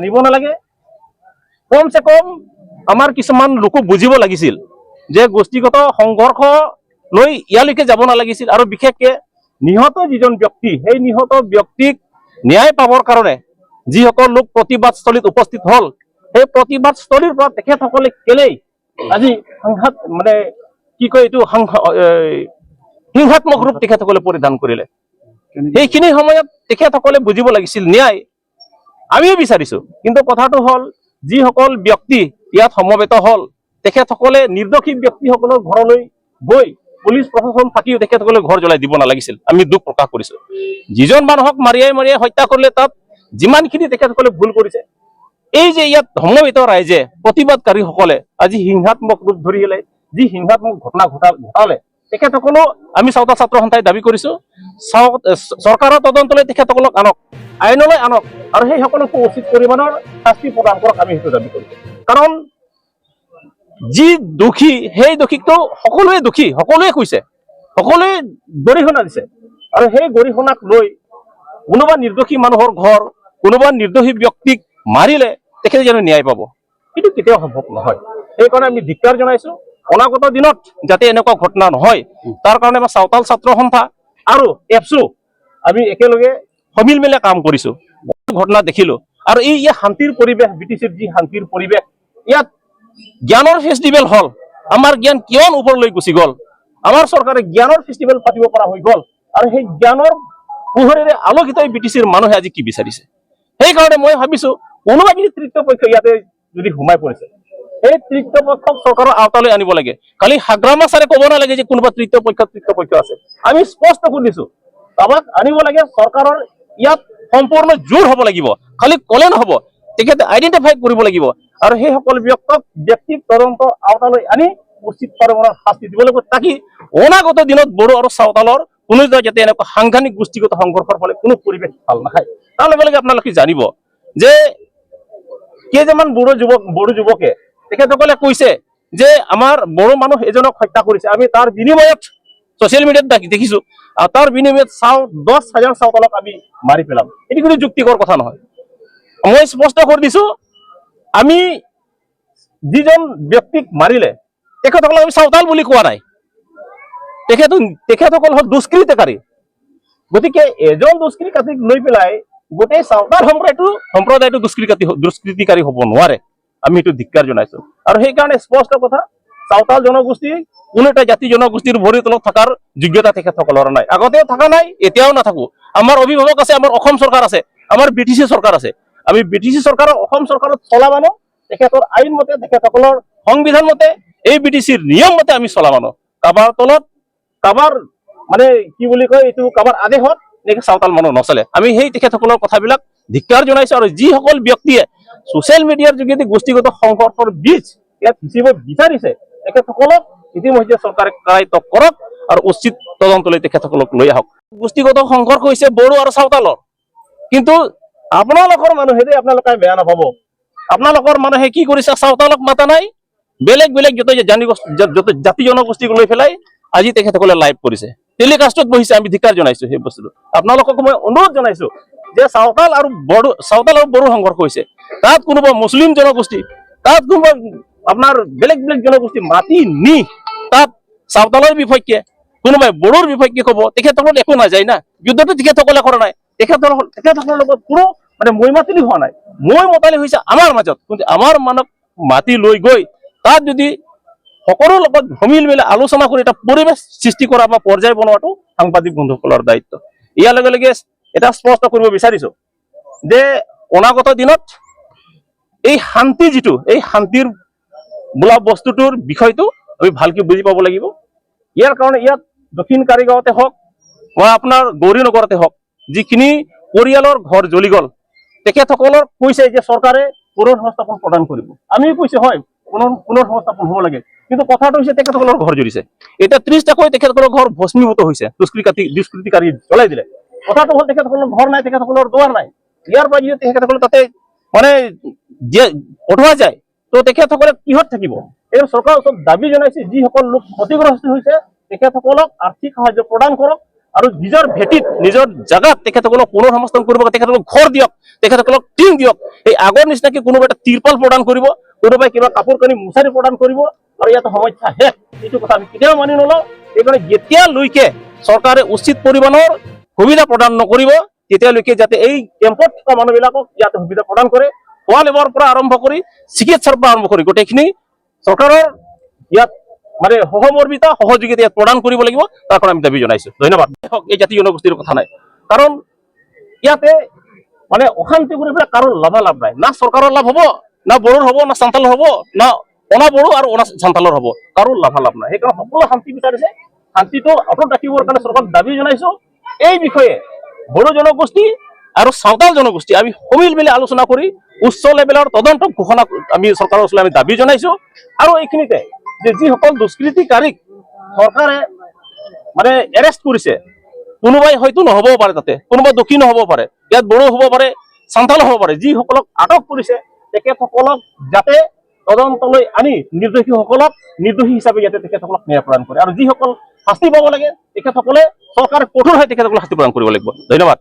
আনিব নালাগে। কমচে কম আমাৰ কিছুমান লোকো বুজিব লাগিছিল যে গোষ্ঠীগত সংঘৰ্ষ লৈ ইয়ালৈকে যাব নালাগিছিল। আৰু বিশেষকে নিহত যিজন ব্যক্তি, সেই নিহত ব্যক্তিক ন্যায় পাবৰ কাৰণে যিসকল লোক প্ৰতিবাদস্থলীত উপস্থিত হ'ল, সেই প্ৰতিবাদস্থলীৰ পৰা তেখেতসকলে কেলেই আজি সংঘাত, মানে কি কয় এইটো, হিংসাত্মক ৰূপ তেখেতসকলে পৰিধান কৰিলে? সেইখিনি সময়ত তেখেতসকলে বুজিব লাগিছিল, ন্যায় আমিও বিচাৰিছো। কিন্তু কথাটো হ'ল, যিসকল ব্যক্তি ইয়াত সমবেত হ'ল, তেখেতসকলে নিৰ্দোষী ব্যক্তিসকলৰ ঘৰলৈ গৈ, পুলিচ প্ৰশাসন থাকিও তেখেতসকলে ঘৰ জ্বলাই দিব নালাগিছিল। আমি দুখ প্ৰকাশ কৰিছো। যিজন মানুহক মাৰিয়াই মাৰিয়াই হত্যা কৰিলে, তাত যিমানখিনি তেখেতসকলে ভুল কৰিছে, এই যে ইয়াত সমবেত ৰাইজে, প্ৰতিবাদকাৰীসকলে আজি হিংসাত্মক ৰূপ ধৰি পেলাই যি হিংসাত্মক ঘটনা ঘটালে, তেখেতসকলো আমি চাওতাল ছাত্ৰ সন্থাই দাবী কৰিছো, চৰকাৰৰ তদন্তলৈ তেখেতসকলক আনক, আইনলৈ আনক আৰু সেইসকলকো উচিত পৰিমাণৰ শাস্তি প্ৰদান কৰক। আমি সেইটো দাবী কৰিছো। কাৰণ যি দোষী, সেই দোষীকতো সকলোৱে দোষী, সকলোৱে কৈছে, সকলোৱে গৰিহণা দিছে। আৰু সেই গৰিহণাক লৈ কোনোবা নিৰ্দোষী মানুহৰ ঘৰ, কোনোবা নিৰ্দোষী ব্যক্তিক মাৰিলে তেখেতে জানো ন্যায় পাব? সেইটো কেতিয়াও সম্ভৱ নহয়। সেইকাৰণে আমি ধিক্কাৰ জনাইছো। অনাগত দিনত যাতে এনেকুৱা ঘটনা নহয়, তাৰ কাৰণে আমাৰ চাওতাল ছাত্ৰ সন্থা আৰু এপচু আমি একেলগে সমিল মিলে কাম কৰিছো। বহুত ঘটনা দেখিলো। আৰু এই ইয়াত শান্তিৰ পৰিৱেশ, বিটিচিৰ যি শান্তিৰ পৰিৱেশ, ইয়াত জ্ঞানৰ ফেষ্টিভেল হ'ল। আমাৰ জ্ঞান কিয় ওপৰলৈ গুচি গ'ল? আমাৰ চৰকাৰে জ্ঞানৰ ফেষ্টিভেল পাতিব পৰা হৈ গ'ল। আৰু সেই জ্ঞানৰ পোহৰেৰে আলোকিত এই বিটিচিৰ মানুহে আজি কি বিচাৰিছে? সেইকাৰণে মই ভাবিছো, কোনোবা যদি তৃতীয় পক্ষ ইয়াতে যদি সোমাই পৰিছে, সেই তৃতীয় পক্ষক চৰকাৰৰ আওতালৈ আনিব লাগে। খালি হাগ্ৰামা ছাৰে ক'ব নালাগে যে কোনোবা তৃতীয় পক্ষ আছে। আমি স্পষ্ট কৰি দিছো, কাৰোবাক আনিব লাগে। চৰকাৰৰ ইয়াত সম্পূৰ্ণ জোৰ হ'ব লাগিব। খালি ক'লে নহ'ব, তেখেতে আইডেণ্টিফাই কৰিব লাগিব আৰু সেইসকল ব্যক্তিক তদন্ত আওতালৈ আনি উচিত পৰিমাণৰ শাস্তি দিব লাগিব, তাকি অনাগত দিনত বড়ো আৰু চাওতালৰ কোনো যাতে এনেকুৱা সাংঘাতিক গোষ্ঠীগত সংঘৰ্ষৰ ফলে কোনো পৰিৱেশ ভাল নাখায়। তাৰ লগে লগে আপোনালোকে জানিব যে কেইজনমান বড়ো যুৱকে, তেখেতসকলে কৈছে যে আমাৰ বড়ো মানুহ এজনক হত্যা কৰিছে, আমি তাৰ বিনিময়ত, ছচিয়েল মিডিয়াত দেখিছো, আৰু তাৰ বিনিময়ত 10,000 চাওতালক আমি মাৰি পেলাম। এইটো কোনো যুক্তিকৰ কথা নহয়। মই স্পষ্ট কৰি দিছো, আমি যিজন ব্যক্তিক মাৰিলে, তেখেতসকলক আমি চাওতাল বুলি কোৱা নাই। তেখেতসকল হ'ল দুষ্কৃতিকাৰী। গতিকে এজন দুষ্কৃতিকাৰীক লৈ পেলাই গোটেই চাওতাল সম্প্ৰদায়টো দুষ্কৃতিকাৰী হ'ব নোৱাৰে। আমি সেইটো ধিক্কাৰ জনাইছো। আৰু সেইকাৰণে স্পষ্ট কথা, চাওতাল জনগোষ্ঠী কোনো এটা জাতি জনগোষ্ঠীৰ ভৰিৰ তলত থকাৰ যোগ্যতা তেখেতসকলৰ নাই। আগতেও থকা নাই, এতিয়াও নাথাকো। আমাৰ অভিভাৱক আছে, আমাৰ অসম চৰকাৰ আছে, আমাৰ বিটিচি চৰকাৰ আছে। আমি বিটিচি চৰকাৰৰ, অসম চৰকাৰত চলা মানুহ। তেখেতৰ আইন মতে, তেখেতসকলৰ সংবিধান মতে, এই বিটিচিৰ নিয়ম মতে আমি চলা মানুহ। কাৰোবাৰ তলত, কাৰোবাৰ মানে কি বুলি কয় এইটো, কাৰোবাৰ আদেশত এনেকে চাওতাল মানুহ নচলে। আমি সেই তেখেতসকলৰ কথাবিলাক ধিক্কাৰ জনাইছো। আৰু যিসকল ব্যক্তিয়ে ছচিয়েল মিডিয়াৰ যোগেদি গোষ্ঠীগত সংঘৰ্ষৰ বীজ ইয়াত সিঁচিব বিচাৰিছে, তেখেতসকলক ইতিমধ্যে চৰকাৰে কৰায়ত্ব কৰক আৰু উচিত তদন্তলৈ তেখেতসকলক লৈ আহক। গোষ্ঠীগত সংঘৰ্ষ হৈছে বড়ো আৰু চাওতালৰ। কিন্তু আপোনালোকৰ মানুহে দেই, আপোনালোকে বেয়া নাপাব, আপোনালোকৰ মানুহে কি কৰিছে? চাওতালক মাতা নাই, বেলেগ বেলেগ য'ত য'ত জাতি জনগোষ্ঠীক লৈ পেলাই আজি তেখেতসকলে লাইভ কৰিছে, টেলিকাষ্টত বহিছে। আমি ধিক্কাৰ জনাইছো সেই বস্তুটো। আপোনালোকক মই অনুৰোধ জনাইছো যে চাওতাল আৰু বড়ো সংঘৰ্ষ হৈছে, তাত কোনোবা মুছলিম জনগোষ্ঠী, তাত কোনোবা আপোনাৰ বেলেগ বেলেগ জনগোষ্ঠী মাতি নি তাত চাওতালৰ বিপক্ষে, কোনোবাই বড়োৰ বিপক্ষে ক'ব, তেখেতসকলৰ একো নাযায় না। যুদ্ধটো তেখেতসকলে কৰা নাই। তেখেতসকলৰ লগত কোনো মানে মৈমাতিলি হোৱা নাই। মই মতালি হৈছে আমাৰ মাজত। কিন্তু আমাৰ মানুহক মাতি লৈ গৈ তাত যদি সকলোৰ লগত সমিল মিলে আলোচনা কৰি এটা পৰিৱেশ সৃষ্টি কৰা বা পৰ্যায় বনোৱাটো সাংবাদিক বন্ধুসকলৰ দায়িত্ব। ইয়াৰ লগে লগে এটা স্পষ্ট কৰিব বিচাৰিছো যে অনাগত দিনত এই শান্তি যিটো, এই শান্তিৰ বোলা বস্তুটোৰ বিষয়টো আমি ভালকে বুজি পাব লাগিব। ইয়াৰ কাৰণে ইয়াত দক্ষিণ কাৰিগাঁৱতে হওক বা আপোনাৰ গৌৰীনগৰতে হওক, যিখিনি পৰিয়ালৰ ঘৰ জ্বলি গ'ল, তেখেতসকলক কৈছে যে চৰকাৰে পুনৰ সংস্থাপন প্ৰদান কৰিব। আমিও কৈছো, হয়, পুনৰ সংস্থাপন হ'ব লাগে। কিন্তু কথাটো হৈছে, তেখেতসকলৰ ঘৰ জ্বলিছে, এতিয়া 30টাকৈ তেখেতসকলৰ ঘৰ ভস্মীভূত হৈছে, দুষ্কৃতিকাৰী জ্বলাই দিলে। কথাটো হ'ল, তেখেতসকলৰ ঘৰ নাই, তেখেতসকলৰ দুৱাৰ নাই। ইয়াৰ পৰা যদি তেখেতসকলে তাতে মানে পঠোৱা যায়, তো তেখেতসকলে কিহত থাকিব? এই চৰকাৰৰ ওচৰত দাবী জনাইছে, যিসকল লোক ক্ষতিগ্ৰস্ত হৈছে, তেখেতসকলক আৰ্থিক সাহায্য প্ৰদান কৰক। আৰু আৰু নিজৰ ভেটিত, নিজৰ জাগাত তেখেতসকলক পুনৰ সংস্থাপন কৰিব। তেখেতসকলক ঘৰ দিয়ক, তেখেতসকলক টিং দিয়ক। এই আগৰ নিচিনাকে কোনোবা এটা তিৰপাল প্ৰদান কৰিব, কোনোবাই কিবা কাপোৰ কানি মুচাৰি প্ৰদান কৰিব আৰু ইয়াতে সমস্যা শেষ, এইটো কথা আমি কেতিয়াও মানি নলওঁ। সেইকাৰণে যেতিয়ালৈকে চৰকাৰে উচিত পৰিমাণৰ সুবিধা প্ৰদান নকৰিব, তেতিয়ালৈকে যাতে এই কেম্পত থকা মানুহবিলাকক ইয়াতে সুবিধা প্ৰদান কৰে। খোৱা লেবৰ পৰা আৰম্ভ কৰি, চিকিৎসাৰ পৰা আৰম্ভ কৰি গোটেইখিনি চৰকাৰৰ ইয়াত মানে সহমৰ্মিতা, সহযোগিতা ইয়াত প্ৰদান কৰিব লাগিব। তাৰ কাৰণে আমি দাবী জনাইছো। ধন্যবাদ। হওক, এই জাতি জনগোষ্ঠীৰ কথা নাই। কাৰণ ইয়াতে মানে অশান্তি কৰি পেলাই কাৰো লাভালাভ নাই। না চৰকাৰৰ লাভ হ'ব, না বড়োৰ হ'ব, না চান্তালৰ হ'ব, না অনা বড়ো আৰু অনা চান্তালৰ হ'ব। কাৰো লাভালাভ নাই। সেইকাৰণে সকলো শান্তি বিচাৰিছে। শান্তিটো অটুট ৰাখিবৰ কাৰণে চৰকাৰক দাবী জনাইছো। এই বিষয়ে বড়ো জনগোষ্ঠী আৰু চাওতাল জনগোষ্ঠী আমি সমিল মিলি আলোচনা কৰি উচ্চ লেভেলৰ তদন্ত ঘোষণা আমি চৰকাৰৰ ওচৰলৈ আমি দাবী জনাইছো। আৰু এইখিনিতে যে যিসকল দুষ্কৃতিকাৰীক চৰকাৰে মানে এৰেষ্ট কৰিছে, কোনোবাই হয়তো নহ'বও পাৰে, তাতে কোনোবা দোষী নহ'ব পাৰে, ইয়াত বড়ো হ'ব পাৰে, চান্তালো হ'ব পাৰে। যিসকলক আটক কৰিছে, তেখেতসকলক যাতে তদন্তলৈ আনি নিৰ্দোষীসকলক নিৰ্দোষী হিচাপে যাতে তেখেতসকলক ন্যায় প্ৰদান কৰে আৰু যিসকল শাস্তি পাব লাগে, তেখেতসকলে চৰকাৰে কঠোৰ হৈ তেখেতসকলক শাস্তি প্ৰদান কৰিব লাগিব। ধন্যবাদ।